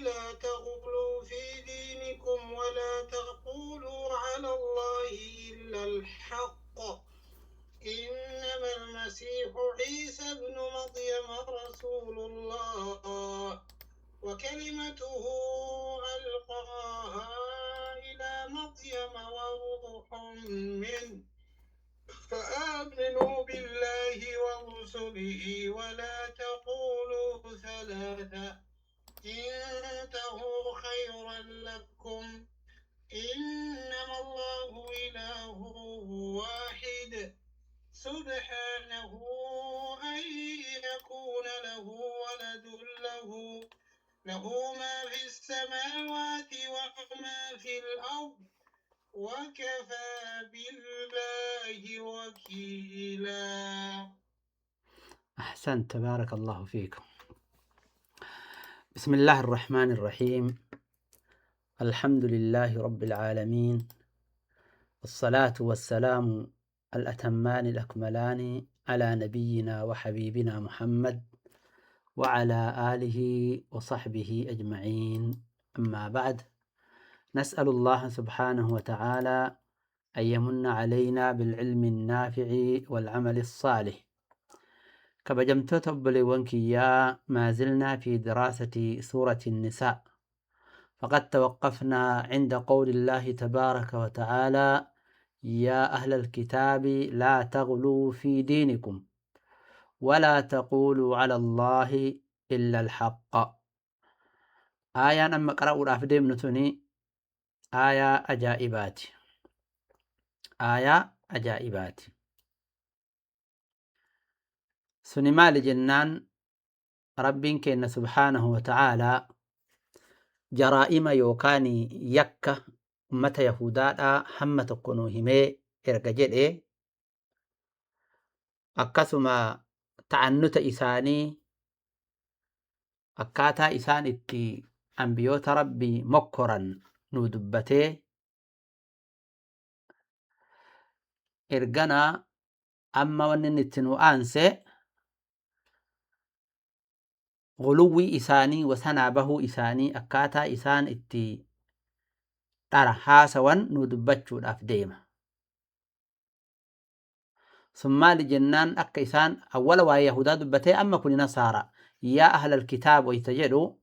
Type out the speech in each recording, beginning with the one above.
لا تغلوا في دينكم ولا تقولوا على الله إلا الحق. إنما المسيح عيسى ابن مريم رسول الله وكلمته ألقاها إلى مريم وروح منه، فآمنوا بالله ورسله ولا تقولوا ثلاثة، انتهوا خيرا لكم، إنما الله إله واحد، سبحانه أن يكون له ولد، له ما في السماوات وما في الأرض، وكفى بالله وكيلا. أحسنت، بارك الله فيكم. بسم الله الرحمن الرحيم. الحمد لله رب العالمين، والصلاة والسلام الأتمان الأكملان على نبينا وحبيبنا محمد وعلى آله وصحبه أجمعين. أما بعد، نسأل الله سبحانه وتعالى أن يمن علينا بالعلم النافع والعمل الصالح. Kabajamtoota obboleewwan kiyyaa، ما زلنا في دراسة سورة النساء، فقد توقفنا عند قول الله تبارك وتعالى: يا أهل الكتاب لا تغلوا في دينكم ولا تقولوا على الله إلا الحق. Aayaan amma qara'uudhaaf deemnu tuni aayaa ajaa'ibaati. Aayaa ajaa'ibaati. Suni maali jennaan, Rabbiin keenya سبحانه وتعالى jaraa'ima yookaan yakka ummata Yahudaadhaa hamma tokko nuu himee erga jedhe, akkasuma ta'annuta isaanii, akkaataa isaan itti ambiyoota Rabbii mokkoran nuu dubbatee, erganaa amma wanni inni itti nu aanse guluwwii isaanii, wasanaa bahuu isaanii, akkaataa isaan itti dhara haasawan nu dubbachuudhaaf deema. Sun maali jennaan, akka isaan awwala waa'ee Yahudaa dubbatee, amma kuni Nasaara. يا أهل الكتاب wayta jedhu,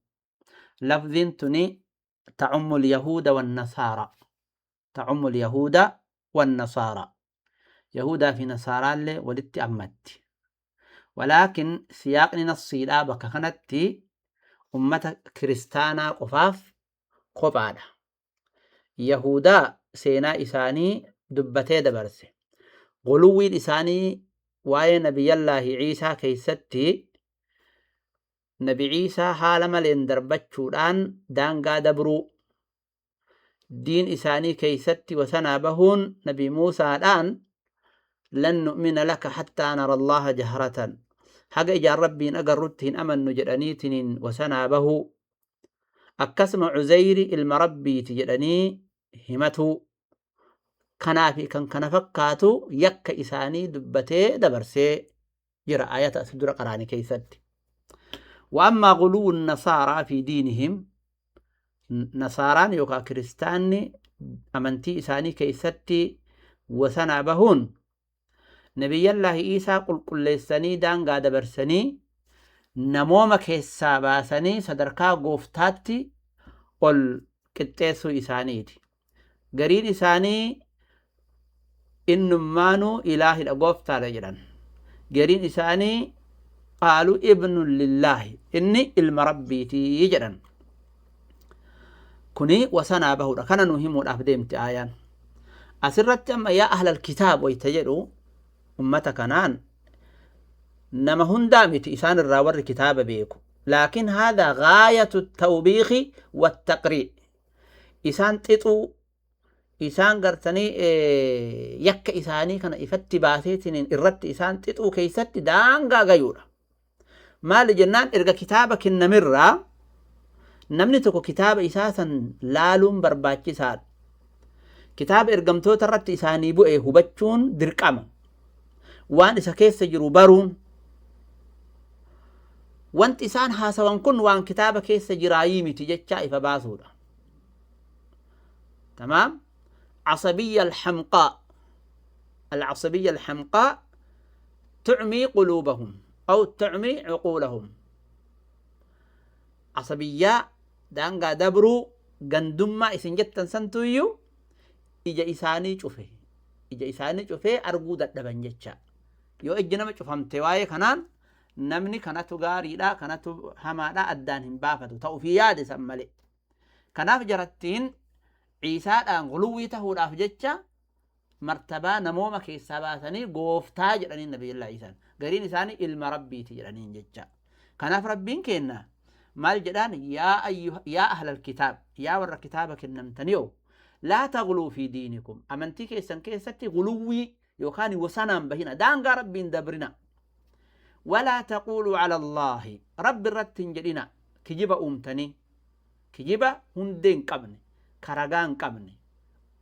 lafziin tuni تعم اليهود والنصارى، تعم اليهود والنصارى، Yahudaa fi Nasaaraallee walitti ammatti. ولكن siyaaqni nassiidhaa bakka kanatti ummata kiristaanaa qofaaf kophaadha. Yahudaa seenaa isaanii dubbatee dabarse. Guluwwiin isaanii waa'ee Nabiyyallaahi Ciisaa keessatti, Nabi Ciisaa haala maleen darbachuudhaan daangaa dabruu, diin isaanii keessatti wasanaa bahuun, Nabi Muusaadhaan لن نؤمن لك حتى نرى الله جهرة، haga ijaan Rabbiin agarrutti hin amannu jedhaniitiniin wasanaa bahuu, akkasuma Cuzayri ilma Rabbiiti jedhanii himatuu, kanaa fi kan kana fakkaatu yakka isaanii dubbatee dabarsee jira ayata as dura qaraani keessatti. وأما غلو النصارى في دينهم، nasaaraan yookaan kiristaanni amantii isaanii keessatti wasanaa bahuun, Nabiyyallaahi Iisaa qulqulleessanii daangaa dabarsanii namooma keessaa baasanii sadarkaa gooftaatti ol qixxeessuu isaaniiti. Gariin isaanii innummaanuu ilaahidha, gooftaadha jedhan. Gariin isaanii قالوا ابن لله، inni ilma Rabbiitii jedhan. Kuni wasanaa bahuudha. Kana nu himuudhaaf deemti aayaan. Asirratti amma يا أهل الكتاب wayta jedhu, ummata kanaan nama hundaa miti, isaan irraa warri kitaaba beeku. لكن هذا غاية التوبيخ والتقريع. Isaan xixuu, isaan gartanii yakka isaanii kana ifatti baaseetiin irratti isaan xixuu keessatti daangaa gayuudha. Maali jennaan, erga kitaaba kennamirraa namni tokko kitaaba isaa san laaluun barbaachisaadha. Kitaaba ergamtoota irratti isaanii bu'e hubachuun dirqama. Waan isa keessa jiru baruun Wanti isaan haasawan kun waan kitaaba keessa jiraayii miti jechaa ifa baasuudha. Tamaam? Asabiyya alhamqaa. Al-asabiyya alhamqaa tucmii quluubahum aw tucmii cuquulahum. Asabiyyaa daangaa dabruu gandummaa isin jettan santuyyuu ija isaanii cufe. Ija isaanii cufee arguu dadhaban jecha. Yoo ijji nama cufamte waa'ee kanaan namni kanatu gaariidha kanatu hamaadha addaan hin baafatu ta'u fi yaade san malee. Kanaaf jarattiin Ciisaadhaan guluwwii tahuudhaaf jecha martabaa namooma keessaa baasanii gooftaa jedhaniin Nabiyyallaa Ciisaan. Gariin isaanii ilma Rabbiiti jedhaniin jecha. Kanaaf Rabbiin keenna maal jedhaan? Yaa ahlal kitaab, yaa warra kitaaba kennamtaniyoo, laa tagluu fi diinikum, amantii keessan keessatti guluwwii yookaan wasanaan bahina, daangaa Rabbiin dabrina. Walaa taquuluu cala Allaahi, Rabbi irratti hin jedhina kijiba uumtanii, kijiba hundee hin qabne, karagaa hin qabne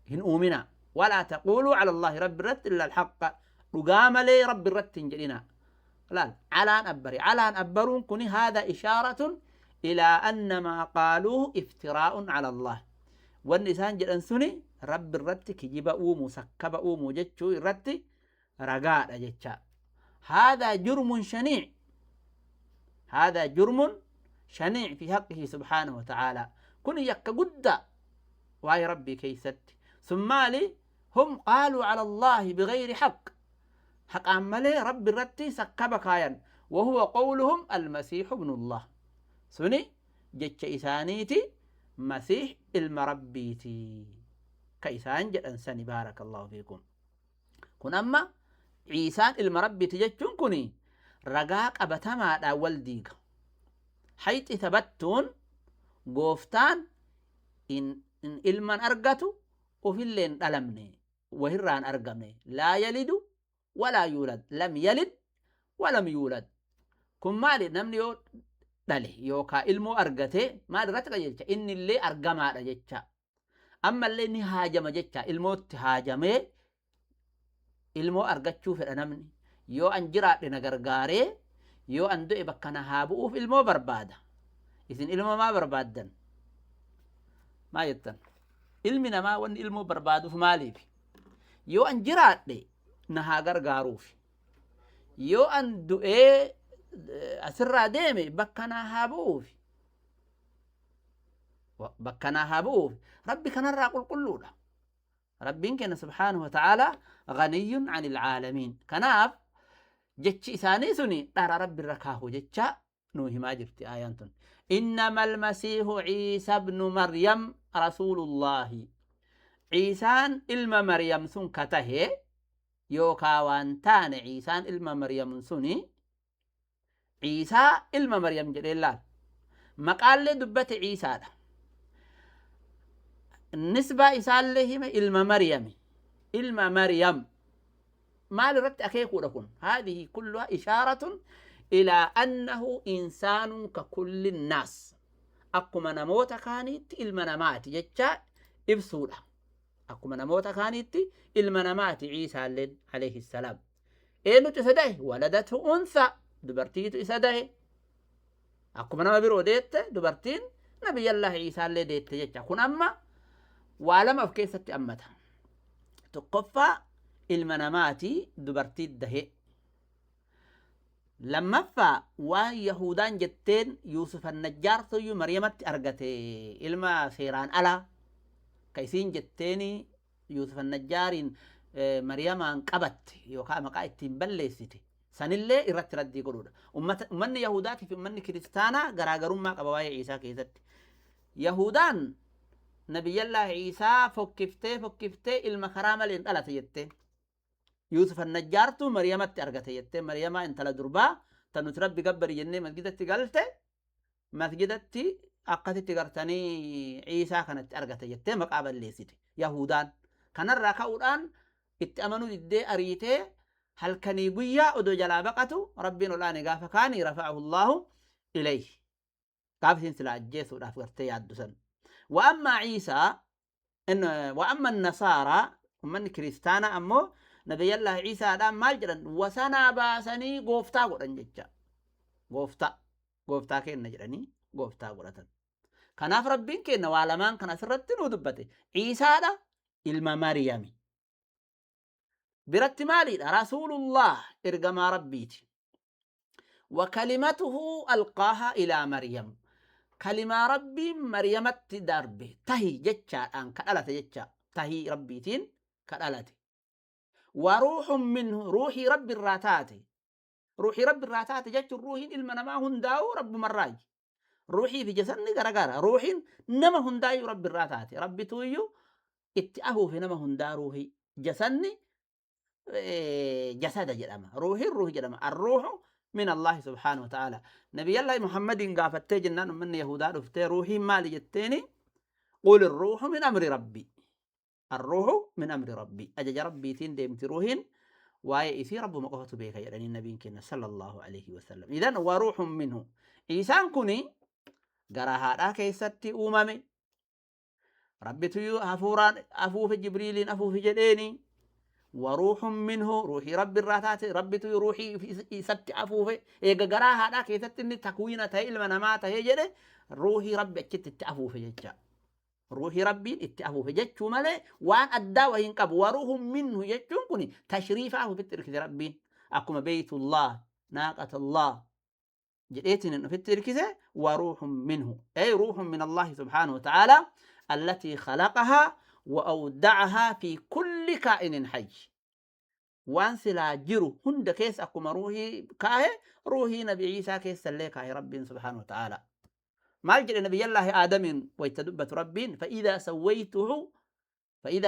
hin uumina. Walaa taquuluu cala Allaahi, Rabbi irratti, illa alhaqqa, dhugaa malee Rabbi irratti hin jedhina. Laal, calaan abbare. Calaan abbaruun kuni haadha ishaaratun ilaa anna maa qaaluuhu iftiraa'un cala Allah. Wanni isaan jedhan suni Rabbi irratti kijiba uumu, sakkaba uumu jechuu irratti ragaadha jecha. Haadha jurmun shanii'. Haadha jurmun shanii' fi haqqihi subhaanahu wa ta'aalaa. Kun yakka guddaa waa'ee Rabbii keessatti. Sun maali? Hum qaaluu cala Allaahi bigayri haqq. Haqaan malee Rabbi irratti sakkaba kaayan. Wahuwa qawluhum almasiihu ibnullah. Suni jecha isaaniiti, Masiih ilma Rabbiiti ka isaan jedhan sani. Baarakallahu fiikum. Kun amma Ciisaan ilma Rabbiiti jechuun kun ragaa qabatamaadhaan wal diiga. Hayxi tabattuun gooftaan in ilman argatu, ufillee hin dhalamne, wahirraan argamne. Laa yalidu walaa yuulad, lam yalid walam yuulad. Kun maali? Namni yoo dhale yookaa ilmoo argate maal irratti qajeelcha? Inni illee argamaadha jecha. Ammallee ni haajama jecha. Ilmootti haajamee ilmoo argachuu fedha namni. Yoo an jiraadhe na gargaaree, yoo an du'e bakka na haa bu'uuf ilmoo barbaada. Isin ilmoo maa barbaaddan? Maa jettan? Ilmi namaa wanni ilmoo barbaaduuf maaliif? Yoo an jiraadhe na haa gargaaruuf, yoo an du'ee asirraa deeme bakka na haa bu'uuf, bakka na haa bu'uuf. Rabbi kanarraa qulqulluudha. Rabbiin keenya subhaanahu wa ta'aalaa ghaniyyun anil caalamiin. Kanaaf jechi isaanii suni dhara Rabbi irra kaahu jecha nuu himaa jirti aayaan tun. Innama almasiihu Ciisa ibnu Maryam rasuulullaahi. Ciisaan ilma Maryam sun ka tahe yookaa waan taane, Ciisaan ilma Maryam suni, Ciisaa ilma Maryam jedhee laal. Maqaallee dubbate, Ciisaadha. Nisbaa isaallee hime, ilma Maryami. Ilma Maryam. Maal irratti akeekuudha kun? Haadhihi kulluha ishaaratun ilaa annahu insaanun ka kulli naas. Akkuma namoota kaaniitti ilma namaati jecha ibsuudha. Akkuma namoota kaaniitti ilma namaati Ciisaalleen alayhi salaam. Eenyutu isa dahe? Waladatu unsa, dubartiitu isa dahe. Akkuma nama biroo deette dubartiin, Nabiyyallaahi Ciisaallee deette jecha. Kun amma waa lama of keessatti ammata. Tokkoffaa, ilma namaati, dubartii dahe. Lammaffaa, waan Yahudaan jetteen, Yuusuf Annajjaartuyyuu Maryamatti argate ilma seeraan alaa ka isiin jetteeni Yuusuf Annajjaariin Maryamaan qabatte yookaan maqaa ittiin balleessite sanillee irratti raddii godhuudha. Ummanni Yahudaatii fi ummanni Kiristaanaa garaagarummaa qaba waa'ee Ciisaa keessatti. Yahudaan Nabiyyallaahi Ciisaa fokkiftee fokkiftee ilma karaa maleen dhalate jettee. Yuusuf Annajjaartuu Maryamatti argate jettee, Maryamaa intala durbaa tan nuti Rabbi gabbari jennee masgidatti galte, masgidatti akkasitti gartanii Ciisaa kanatti argate jettee maqaa balleessite Yahudaan. Kanarraa ka'uudhaan itti amanuu diddee ariitee halkanii guyyaa odoo jalaa baqatu, Rabbiin ol aane gaafa kaani rafa'ahu Allaahu ilayhi. Gaafa isin silaa ajjeesuudhaaf gartee yaaddu san. Wa ammaa Ciisaa, wa amma Nasaaraa, ummanni kiristaanaa ammoo Nabiyyallaahi Ciisaadhaan maal jedhan? Wasanaa baasanii gooftaa godhan jecha. Gooftaa. Gooftaa keenna jedhanii gooftaa godhatan. Kanaaf Rabbiin keenna waa lamaan kan asirratti nuu dubbate. Ciisaadha ilma Mariyami. Biratti maaliidha? Rasuulullah ergamaa Rabbiiti. Wa kalimatuhu alqaahaa ilaa Maryam. Kalimaa Rabbiin Maryamatti darbe tahi jechaadhaan ka dhalate jecha tahii Rabbiitiin ka dhalate. Wa ruuhun minhu ruuhii Rabbi irraa taate. Ruuhii Rabbi irraa taate jechuun ruuhiin ilma namaa hundaa'uu Rabbumarraayi. Ruuhii fi jasadni garagara. Ruuhiin nama hundaayyuu Rabbi irraa taate. Rabbitu iyyuu itti afuufe nama hundaa ruuhii. Jasadni jasada jedhama. Ruuhiin ruuhii jedhama. Arruuhu min Allahi subhaanahu wa ta'ala. Nabiyyallahi Muhammadiin gaafattee jennaan ummanni Yahudaa dhuftee ruuhiin maali jetteeni? Qul ruuhu min amri Rabbi. Arruuhu min amri Rabbi. Ajaja Rabbiitiin deemti ruuhiin waa'ee isii Rabbuma qofatu beeka jedhanii nabiin keenya sallallahu alaihi wasallam. Idan wa ruuhun minhu. Iisaan kuni gara haadhaa keessatti uumame. Rabbitu hafuuraan afuufe Jibriiliin afuufe jedheeni. Wa ruuhun minhu ruuhii Rabbi irraa taate Rabbitu ruuhii isatti afuufe eega garaa haadhaa keessatti inni takwiina ta'e ilma namaa ta'e jedhe ruuhii Rabbi achitti itti afuufe jecha. Ruuhii Rabbiin itti afuufe jechuu malee waan addaa wayii hin qabu. Wa ruuhun minhu jechuun kun tashriifaa ofitti hirkise Rabbiin. Akkuma beeytullah, naaqatallah jedheetiin hin ofitti hirkise wa ruuhun minhu. Ay ruuhun min Allahi subhaanahu wa ta'ala allatii khalaqahaa wa awda'ahaa fi kulli kaa'inin hayy. Waan silaa jiru hunda keessa akkuma ruuhii kaahe ruuhii Nabi Iisaa keessa illee kaahe Rabbiin subhaanahu wa ta'ala. Maal jedhe Nabiyyallaahi Aadamiin wayta dubbatu Rabbiin fa'idaa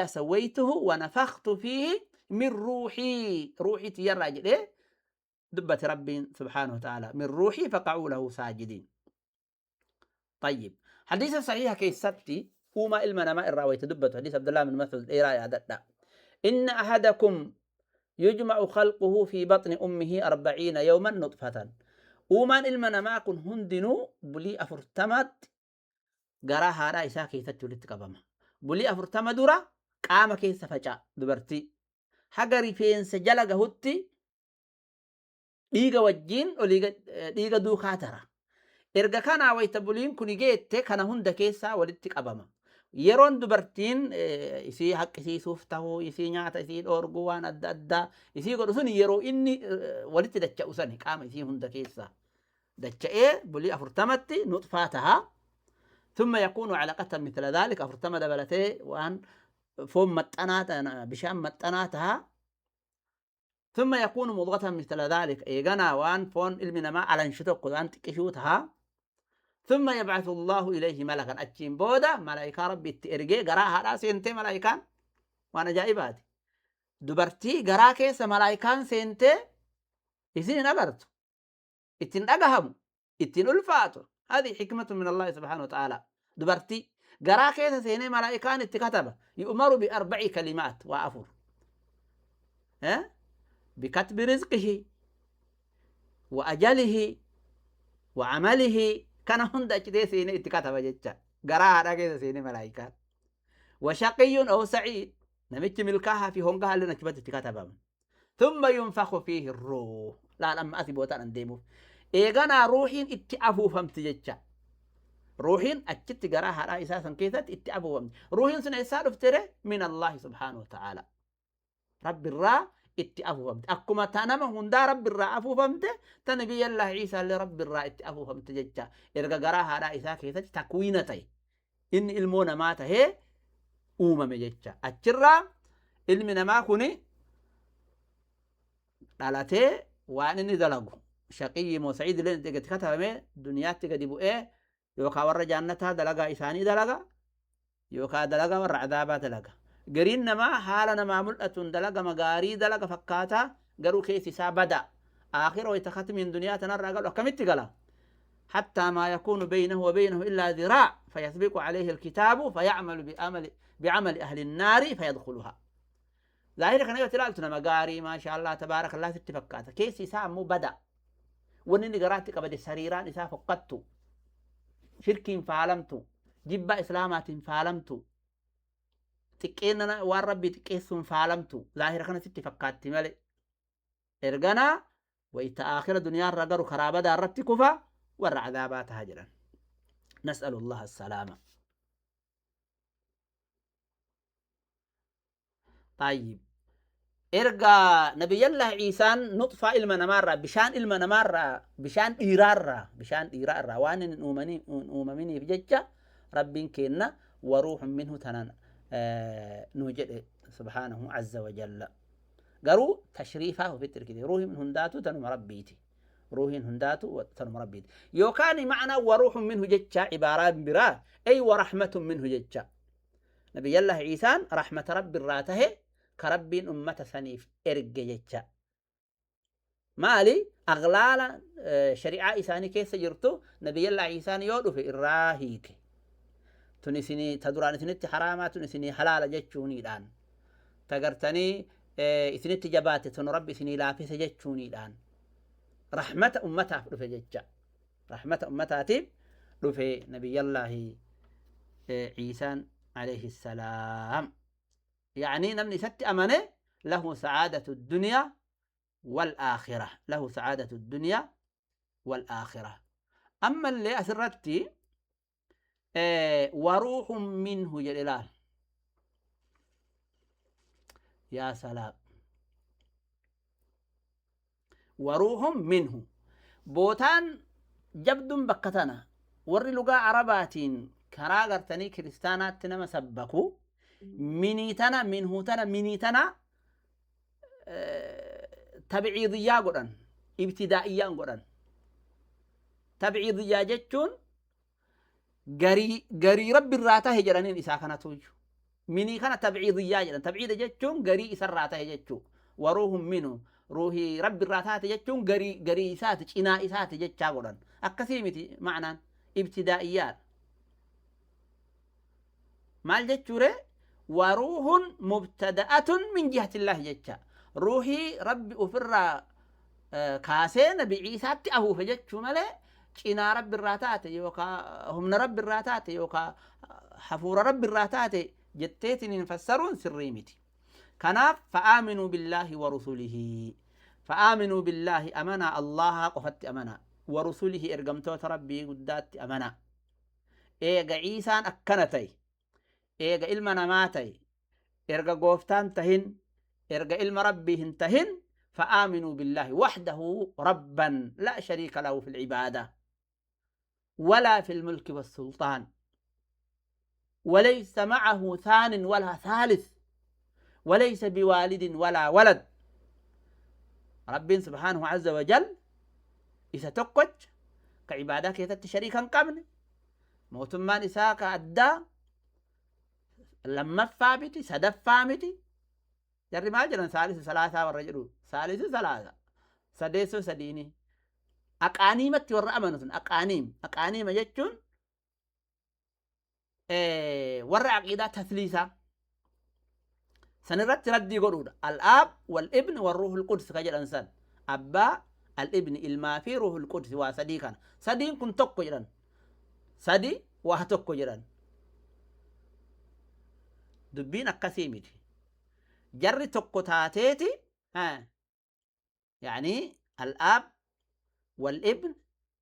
sawwaytuhu wa nafakhtu fiihi min ruuhii ruuhii tiyyarraa jedhee dubbate Rabbiin subhaanahu wa ta'ala min ruuhii faqa'uu lahu saajidiin. طيب حديث صحيح كيستي وما ilma namaa irraa wayta dubbatu حديث عبد الله بن مسعود dheeraa yaadadha. إن أحدكم يجمع خلقه في بطن أمه 40 يوما نطفة. Uumaan ilma namaa kun hundinuu bulii 40tti garaa haadhaa isaa keessatti walitti qabama. Bulii 40 dura qaama keessa faca'a dubartii. Haga rifeensa jala gahutti dhiiga wajjiin olii dhiiga duukaa tara. Erga kanaa wayita buliin kun geette kana hunda keessaa walitti qabama. Yeroon dubartiin isii haqqisiisuuf ta'uu, isii nyaata isii dhoorguu waan adda addaa isii godhu sun yeroo inni walitti dacha'u sani qaama isii hunda keessaa dacha'ee bulii 40tti nutfaa taha. ثم يكون علقة مثل ذلك 40 dabalatee waan foon maxxanaa bishaan maxxanaa taha. ثم يكون مضغة مثل ذلك eeganaa waan foon ilmi namaa alanshi tokko waan xiqqishuu taha. ثم يبعث الله إليه ملكا achiin booda malaayikaa Rabbi itti ergee garaa haadhaa seentee malaayikaan waan ajaa'ibaati. Dubartii garaa keessa malaayikaan seentee isin hin agartu, ittiin dhagahamu, ittiin ulfaatu. هذه حكمة من الله سبحانه وتعالى. Dubartii garaa keessa seenee malaayikaan itti kataba. يؤمر بأربع كلمات waa afur. بكتب رزقه وأجله وعمله kana hunda achitee seenee itti kataba jecha. Garaa haadhaa keessa seenee malaayikaan. وشقي أو سعيد namichi milkaahaa fi hongahaa illee achumatti itti katabama. ثم ينفخ فيه الروح. Laal amma asii bootaan an deemuuf. Eeganaa ruuhiin itti afuufamti jecha. Ruuhiin achitti garaa haadhaa isaa san keessatti itti afuufamti. Ruuhiin sun eessaa dhufte? من الله سبحانه وتعالى. Rabbi irraa itti afuufamte. Akkuma ta nama hundaa Rabbi irraa afuufamte ta Nabiyyallaahi Iisaa illee Rabbi irraa itti afuufamte jecha. Erga garaa haadhaa isaa keessatti takwiina ta'e. Inni ilmoo namaa tahee uumame jecha. Achirraa ilmi namaa kuni dhalatee waan inni dalagu shaqiyyi moo sa'iid illee itti katabame duniyaatti gadi bu'ee yookaan warra jaannataa dalagaa isaanii dalaga yookaan dalagaa warra adaabaa dalaga. Gariin namaa haala namaa mul'atuun dalaga gaarii dalaga fakkaataa garuu keessi isaa bada. Aakhira wayita khatmiin duniyaa tanarraa galu akkamitti gala? حتى ما يكون بينه وبينه إلا ذراع فيسبق عليه الكتاب فيعمل بعمل أهل النار فيدخلها. ظاهر kana yoo ilaaltu nama gaarii ما شاء الله تبارك الله sitti fakkaata. Keessi isaa ammoo bada. Wanni inni garaatti qabate sariiraan isaa foqqattu. Shirkiin faalamtu. Jibba islaamaatiin faalamtu. Xiqqeenna waan Rabbii xiqqeessuun faalamtu. Zaahira kana sitti fakkaatti malee. Erganaa wayita aakhira duniyaarra garu karaa badaa irratti kufa. Warra cadaabaa taha jedhan. Nas'alu Allaha assalaama. Tayyib. Erga Nabiyyallah Ciisaan nuxfaa ilma namaarraa, bishaan ilma namaarraa, bishaan dhiiraarraa, bishaan dhiiraarraa waan hin uumaminiif jecha Rabbiin keenna waruuxun minhu tanaan nuu jedhe subhaanahu azza wa jalla. Garuu tashriifaa ofitti hirkite. Ruuhin hundaatu tanuma Rabbiiti. Ruuhin hundaatu tanuma Rabbiiti. Yookaan ma'anaa waruuxun minhu jecha ibaaraan biraa ay warahmatun minhu jecha. Nabiyyallah Ciisaan rahmata Rabbi irraa tahe ka Rabbiin ummata saniif erge jecha. Maali? Aglaala shari'aa isaanii keessa jirtu Nabiyyallah Ciisaan yoo dhufe irraa hiike. Tun isinii ta duraan isinitti haraamaa tun isinii halaala jechuuniidhaan. Ta gartanii isinitti jabaate tun Rabbi isinii laafise jechuuniidhaan. Rahmata ummataaf dhufe jecha. Rahmata ummataatiif dhufe Nabiyyallaahi Ciisaan alayhi salaam. يعني نمني ست أمانة له سعادة الدنيا والآخرة، له سعادة الدنيا والآخرة. أما اللي أسرتي وروح منه جلال. يا سلام، وروح منه بوتان جبد بكتنا ور لغة عرباتين كراغرتني كريستانات تنما سبكو منيتنا منهوتنا منيتنا تبعيضية قرن ابتدائية قرن تبعيضية جتون غري غري رب الراته هجرانين إسا كانت توجو مني كان تبعيضية جران تبعيض جتون غري إسا الراته جتو وروح منه روحي رب الراته جتون غري غري إسات إنا إسات جتشا قرن أكثيمتي معنى ابتدائيات مال جتشوري وروح مبتدأة من جهة الله جتشا روحي ربي أفر كاسين بعيسى أهو فجتشو ملي إنا رب الراتات يوكا هم رب الراتات يوكا حفور رب الراتات جتيتني نفسرون سريمتي كناف فآمنوا بالله ورسله فآمنوا بالله أمنا الله قفت أمنا ورسله إرقمتوت ربي قدات أمنا إيغا عيسى أكنتي إيغا إلما نماتي إرغا قوفتان تهن إرغا إلما ربي تهن فآمنوا بالله وحده ربا لا شريك له في العبادة ولا في الملك والسلطان وليس معه ثان ولا ثالث وليس بوالد ولا ولد. رب سبحانه عز وجل إذا تقج كعبادة كيتت شريكا قبل موتمان إساك أدى لما فامتي سدف فامتي جري ما جرن ثالث ثلاثة والرجل ثالث ثلاثة سديس سديني أقانيمة ورا أمانة أقانيم أقانيم يجون ورا عقيدة تثليثة سنرد ردي قرود الآب والابن والروح القدس كجل إنسان أبا الابن الما في روح القدس وصديقا صديق كن تقو جرن صدي وهتقو جرن دبين أقسيمتي جري تقو تاتيتي ها يعني الآب والابن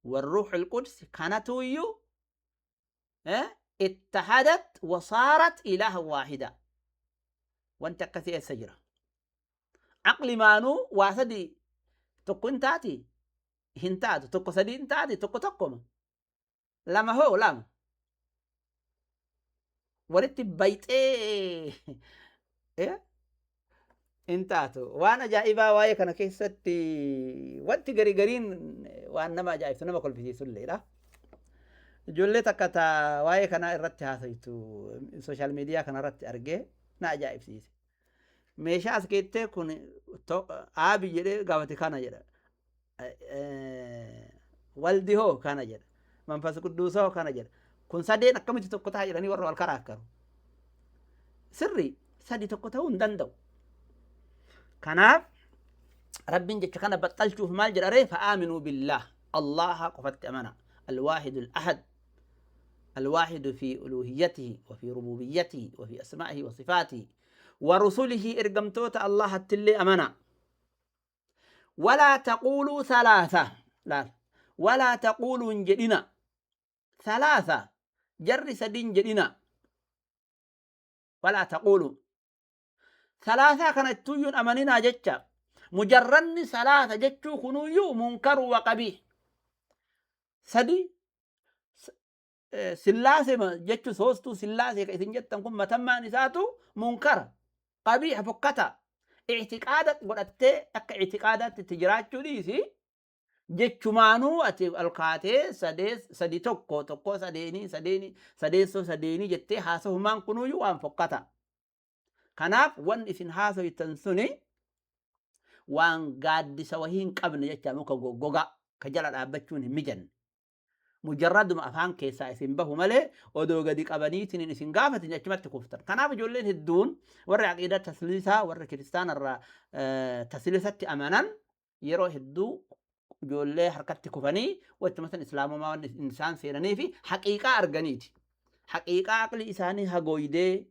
والروح القدس كانت يو اتحدت وصارت إله واحدة وانت كثير سجرة عقل مانو واسدي تقو انتاتي هنتاتو تقو سدي انتاتي تقو تقوم لما هو لما وريت بيت ايه ايه انتاتو وانا جائبا واي كان كيستي وانت غري غرين وانا ما جائبت نما كل في سلي لا ijoollee takka ta waa'ee kanaa irratti haasoftu sooshaal miidiyaa kana irratti argee na ajaa'ibsiise. Meeshaa as keettee kun aabi jedhee gaafate kana jedha. Waldi hoo kana jedha. Manfas qudduusa hoo kana jedha. Kun sadeen akkamitti tokko ta'a jedhanii warra wal karaakkaru. Sirri sadi tokko ta'uu hin danda'u. Kanaaf Rabbiin jecha kana baxxalchuuf maal jedha ree fa'aaminuu billaah Allaha qofatti amana. الواحد الأحد الواحد في ألوهيته وفي ربوبيته وفي أسمائه وصفاته ورسله إرقمتوت الله التلي أمنا. ولا تقولوا ثلاثة لا Walaa taquuluu hin jedhina. Salaasa jarri sadiin jedhina. Walaa taquuluu. Salaasaa kana ittuuyyuun amaninaa jecha. Mujarranni salaasa jechuu kunuyyuu munkaru wa qabiih. Sadi sillaasee jechu soostuu sillaasee ka isin jettan kun matammaan isaatu munkara qabiiha fokkata. Ictiqaada godhattee akka ictiqaadaatti itti jiraachuu dhiisi jechumaanuu ati ol kaatee sadee sadi tokko tokko sadeenii sadeenii sadeessoo sadeenii jettee haasahumaan kunuyyuu waan fokkata. Kanaaf wanni isin haasoytan suni waan gaaddisa wahii hin qabne jecha muka goggogaa ka jala dhaabbachuun hin mijanne. Mujarraduma afaan keessaa isin bahu malee odoo gadi qabaniitiin isin gaafatin achumatti kuftan. Kanaaf ijoolleen hedduun warri aqiidaa tasliisaa warri kiristaanarraa tasliisatti amanan yeroo hedduu ijoollee harkatti kufanii wachuma san islaamummaa waan isaan seenanii fi haqiiqaa arganiiti. Haqiiqaa aqli isaanii hagooydee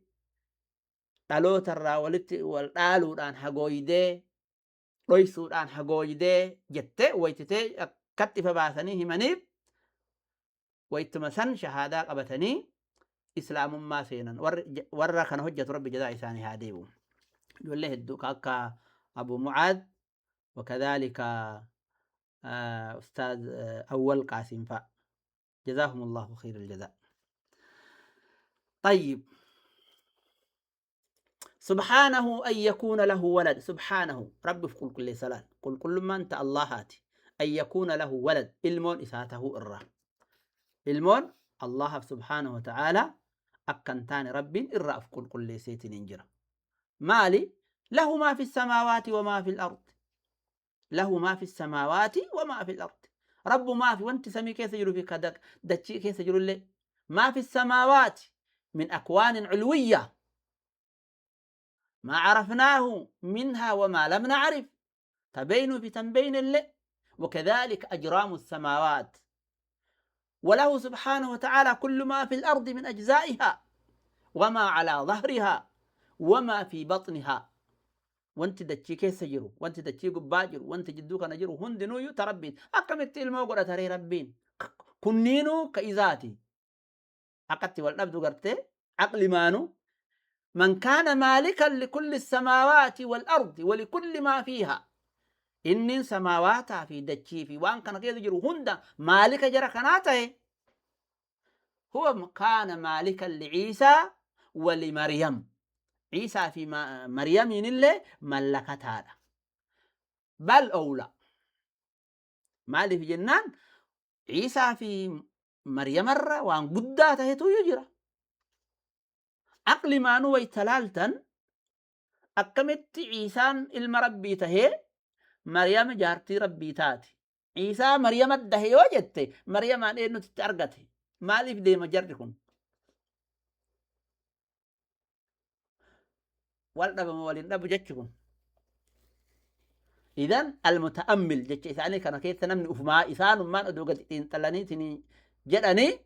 dhalootarraa walitti wal dhaaluudhaan hagooydee dhoysuudhaan hagooydee jettee waytitee akkatti ifa baasanii himaniif waytuma san shahaadaa qabatanii islaamummaa seenan. Warra kana hojjetu Rabbi jazaa isaanii haa deebi'u. Ijoollee hedduu akka Abu Mucaad وكذلك أستاذ أول قاسم فا جزاهم الله خير الجزاء. طيب سبحانه أن يكون له ولد. سبحانه رب في كل سلام قل كل ما أنت الله هاتي أن يكون له ولد المون إساته الرا المون الله سبحانه وتعالى أكنتان رب الرا في كل سيت ننجرة مالي له ما في السماوات وما في الأرض له ما في السماوات وما في الأرض رب ما في وانت سمي كيس يجرو في كدك دتشي كيس يجرو لي ما في السماوات من أكوان علوية ما عرفناه منها وما لم نعرف تبين في تنبين اللي وكذلك أجرام السماوات وله سبحانه وتعالى كل ما في الأرض من أجزائها وما على ظهرها وما في بطنها وانت دتشي كيس جرو وانت دتشي قباجر وانت جدوك نجرو هندنو يتربين أكملت الموقرة تري ربين كنينو كإذاتي أقدت والأبدو قرتي عقل مانو من كان مالكا لكل السماوات والأرض ولكل ما فيها إن سماواتها في دتشي في وان كان كيس جرو هندا مالك جرى كناته هو كان مالكا لعيسى ولمريم عيسى في مريم ينلي ملكت هذا بل أولى مالي في جنان عيسى في مريم مرة وان قداته يجرى عقل ما نوي تلالتا أكمت عيسى المربي تهي مريم جارتي ربي تاتي عيسى مريم الدهي وجدت مريم عن إنه تتأرقته مالي في دي مجركم والنبي والنبي جتكم إذن المتأمل جت إساني كان كيف نمني أفما إسان ما أدوك تلاني تني جدني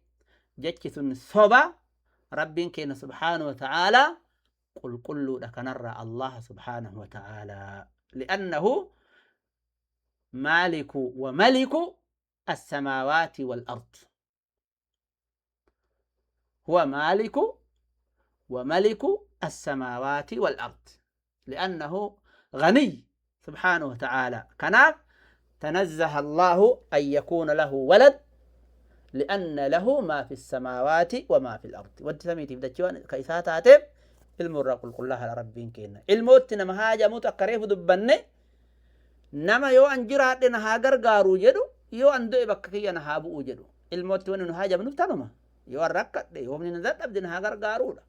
جت سن صبا ربين كين سبحانه وتعالى قل كل لك نرى الله سبحانه وتعالى لأنه مالك وملك السماوات والأرض هو مالك وملك السماوات والأرض لأنه غني سبحانه وتعالى. كناف تنزه الله أن يكون له ولد لأن له ما في السماوات وما في الأرض. وانت سميتي بدأتشوان كيسات هاتف المرة قل قل لها لربين كينا الموت نما هاجة موت أقريف دبني نما يو أنجرات نها غرغارو جدو يو أندو إبككي نها بؤو جدو الموت وانو هاجة منو تنما يو الركت يو من نزل أبدي نها غرغارو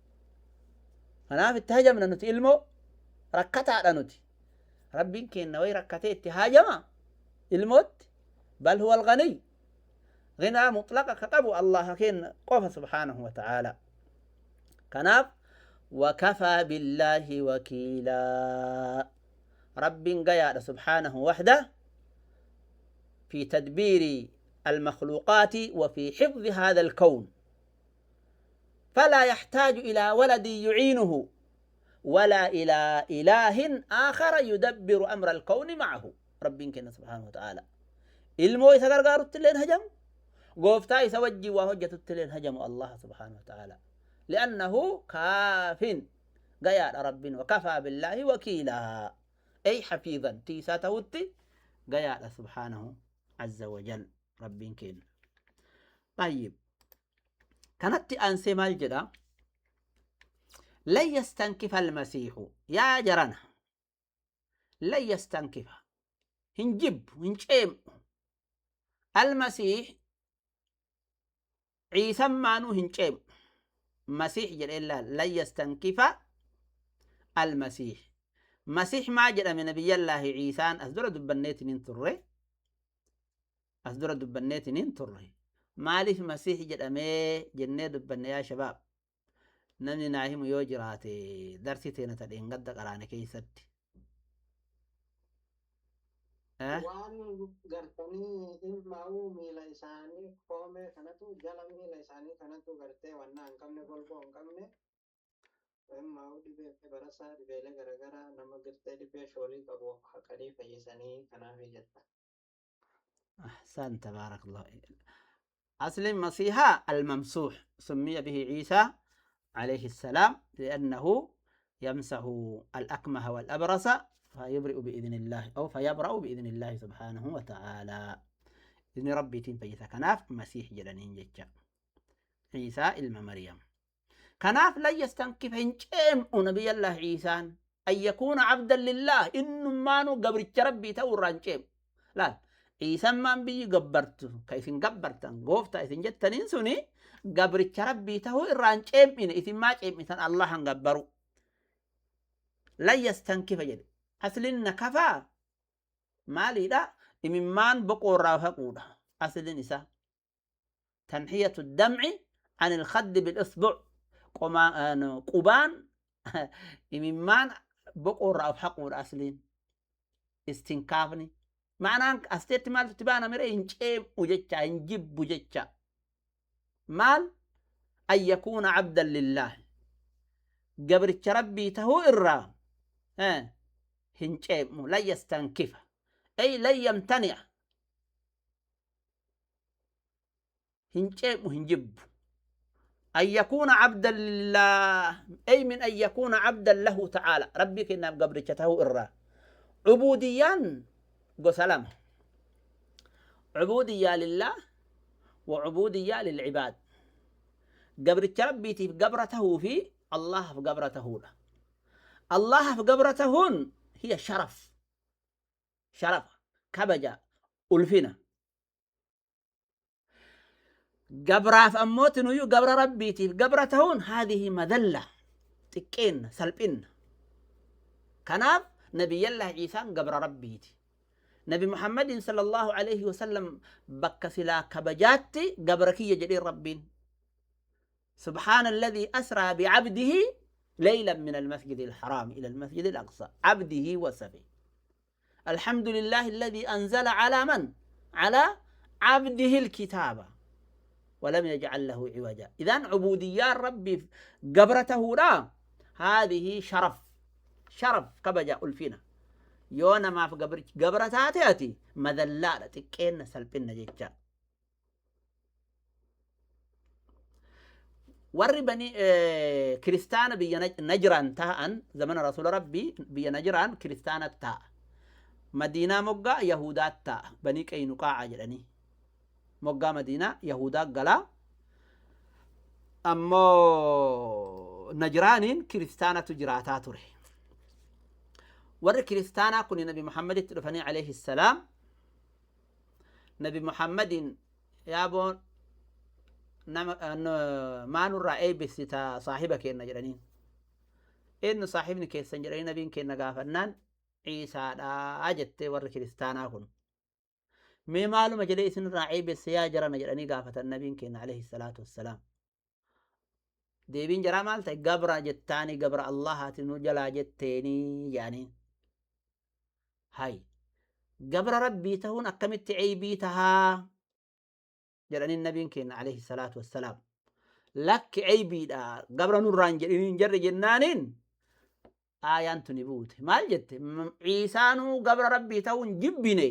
kanaaf itti hajamna nuti ilmoo rakkataadha nuti rabbiin kenna way rakkatee itti hajama ilmootti bal huwa alghaniy ghinaa mutlaqa ka qabu allaha kenna qofa subhaanahu wa ta'aala. Kanaaf wakafaa billaahi wakiilaa rabbiin gayaadha subhaanahu waxda في تدبير المخلوقات وفي حفظ هذا الكون فلا يحتاج إلى ولد يعينه ولا إلى إله آخر يدبر أمر الكون معه. ربك سبحانه وتعالى Ilmoo isa gargaarutti illee hin hajamu. Gooftaa isa wajjin waa hojjetutti illee hin hajamu Allah subhaanahu wa ta'ala. Li'annahu kaafin gayaadha Rabbiin wakafaa billaahi wakiilaa. Ay hafiizan tiisaa ta'utti gayaadha subhaanahu azza wajal Rabbiin keenya. Tayyib. Kanatti aansee maal jedha? Lan yastankifa almasiihu yaa jarana. Lan yastankifa hin jibbu hin ceem'u. Almasiih Ciisammaanuu hin ceem'u. Masiih jedhee laal lan yastankifa almasiih. Masiih maa jedhame nabiyyallaahi Ciisaan as dura dubbanneetiin hin turre. As dura dubbanneetiin hin turre. Maaliif Masiih jedhamee jennee dubbanne yaa shabaab? Namni naa himu yoo jiraate darsii teena ta dheengadda qaraane keessatti. Waan gartanii ilmaa'uu miila isaanii koomee kanatu jala miila isaanii kanatu gartee wannaa hin qabne golboo hin qabne ilmaa'uu dhibee barasaa dhibeelee garaagaraa nama gartee dhibee shoolii qabu haqanii fayyisanii kanaaf jetta. أحسنت بارك الله. أصل المسيح الممسوح سمي به عيسى عليه السلام لأنه يمسح الأكمه والأبرص فيبرئ بإذن الله أو فيبرأ بإذن الله سبحانه وتعالى. إذن ربي تنفيث كناف مسيح جلنين جتشا عيسى إلما مريم كناف لا يستنكف هنجم نبي الله عيسى أن يكون عبدا لله إنما نو قبر ربي توران لا Ciisammaan biyyi gabbartu ka isin gabbartan gooftaa isin jettaniin suni gabricha rabbii ta'uu irraa hin ceem'ine isin maa ceem'itan Allahan gabbaru. Lan yastankifa jedhe. Aslin nakafaa maaliidha? Imimmaan boqoorraa haquudha. Aslin isaa. Tanhiyatu dam'i anil khaddi bil isbu' qubaan imimmaan boqoorraa of haquudha asliin. Istinkaafni. Ma'anaan asteetti maaltu itti baana mire hin ceem'u jecha hin jibbu jecha. Maal? An yakuuna cabdan lillaah. Gabricha rabbii tahuu irraa hin ceem'u. Lan yastankifa. Ay lan yamtani'a. Hin ceem'u hin jibbu. An yakuuna cabdan lillaah. Ay min an yakuuna cabdan lahu ta'aala. Rabbii kennaaf gabricha tahuu irraa. Cubuudiyyaan gosa lama. Cubuudiyyaa lillah wa cubuudiyyaa lilcibaad. Gabricha rabbiitiif gabra tahuu fi Allahaaf gabra tahuudha. Allahaaf gabra tahuun hiya sharaf. Sharafa, kabaja, ulfina. Gabraaf ammoo tinuyyuu gabra rabbiitiif gabra tahuun haadhihi madalla, xiqqeenna, salphinna. Kanaaf nabiyyallah Ciisaan gabra rabbiiti. Nabi Muhammadin sallallahu alaihi wasallam bakka silaa kabajaatti gabra kiyya jedheen rabbiin. سبحان الذي أسرى بعبده ليلا من المسجد الحرام إلى المسجد الأقصى عبده وسبي. الحمد لله الذي أنزل على من؟ على عبده الكتاب ولم يجعل له عوجا. إذن عبودية ربي قبرته لا هذه شرف شرف كبجا ألفنا يونا ما في قبرتها تأتي مذلالة تكين سلبنا جيتشا. warri bani kiristaana biyya Najraan taa'an zamana rasuula rabbii biyya Najraan kiristaana taa'a. Madiinaa moggaa Yahudaa taa'a. Banii Qaynuqaa'a jedhanii. Moggaa Madiinaa Yahudaa galaa. Ammoo Najraaniin kiristaanatu jiraataa ture. Warri kiristaanaa kun Nabi Muhammaditti dhufanii alayhi salaam Nabi Muhammadiin yaaboon nama maalurraa eebbisita saahiba keenna jedhaniin. Eenyu saahibni keessan jedhanii nabiin keenna gaafannaan Ciisaadhaa jettee warri kiristaanaa kun. Mee maaluma jedhee isinirraa eebbisse yaa jarana jedhanii gaafatan nabiin keenna alayhi salaatu wassalaam. Deebiin jaraa maal ta'e gabra jettaanii gabra Allahaati nu jalaa jetteenii jedhaniin. Hay gabra rabbii ta'uun akkamitti eeybii tahaa jedhaniin nabiin keenna alayhi salaatu wassalaam. Lakki eeybiidha gabra nurraan jedhiniin jarri jennaaniin aayaan tuni buute. Maal jette? Ciisaanuu gabra rabbii ta'uun jibbine.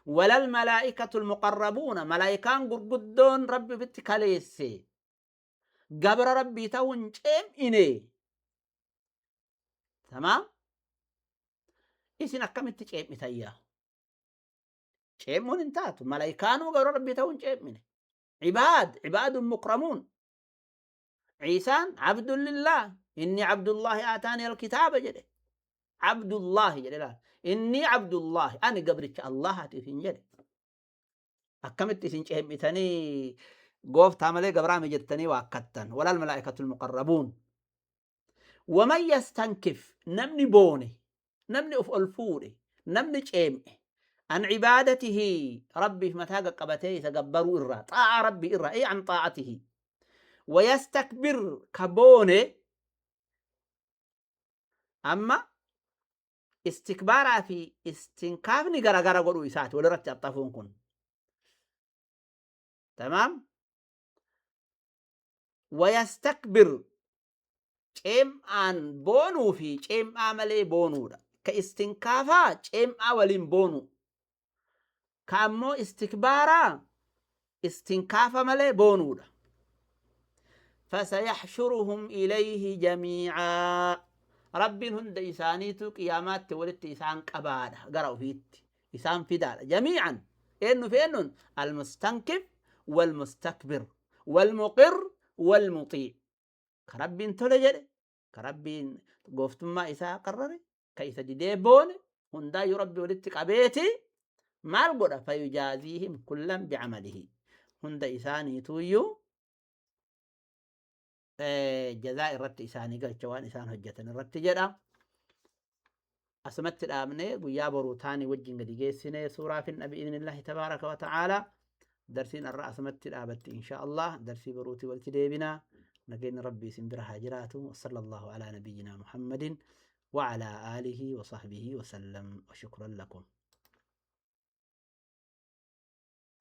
ولا الملائكة المقربون، ملائكان غرغدون ربي بتكاليسي قبر ربي تاون إني. تمام؟ إسن أكمل تجيب متيا شيء انتاتو ملائكان وقبر ربي تاون شيء منه. عباد، عباد مكرمون. عيسى عبد لله، إني عبد الله آتاني الكتاب جده، عبد الله جده، إني عبد الله أنا قبرك الله تفين جده. أكملت إسن شيء متني قوف تعملي قبرامي جتني وأكتن. ولا الملائكة المقربون. ومن يستنكف، نمني بوني، نمني أفعل، نمني شيء عن عبادته ربي في متاق قبتيه تقبروا إرى طاعة ربي إرى، أي عن طاعته. ويستكبر كبونه، أما استكبارا في استنكاف نقرأ قرأ قرأ إسات ولا رتي أطفون كن. تمام؟ ويستكبر شيم أن بونو في شيم عملي بونو كاستنكافا شيم أولين بونو، كأمو استكبارا استنكافا ملي بونو. فسيحشرهم إليه جميعا، رب هند إسانيتو قيامات ولدت إسان قبادة قرأوا فيت إسان فدالة جميعا. إنه في إنه المستنكف والمستكبر والمقر والمطيع. كرب تلجل، كرب قفت ما إسا قرر كيس ديبون هندا يربي ولدت قبيتي ما القرى فيجازيهم كلا بعمله. هندا إساني تويو جزاء الرت إساني قال جوان إسان هجة الرت جرا. أسمت الآمنة ويا بروتاني وجن قد جيسنا سورة في النبي بإذن الله تبارك وتعالى. درسين الرأس مت الآبت إن شاء الله. درسي بروتي والتديبنا نجين ربي سندرها جراته. وصلى الله على نبينا محمد وعلى آله وصحبه وسلم، وشكرا لكم.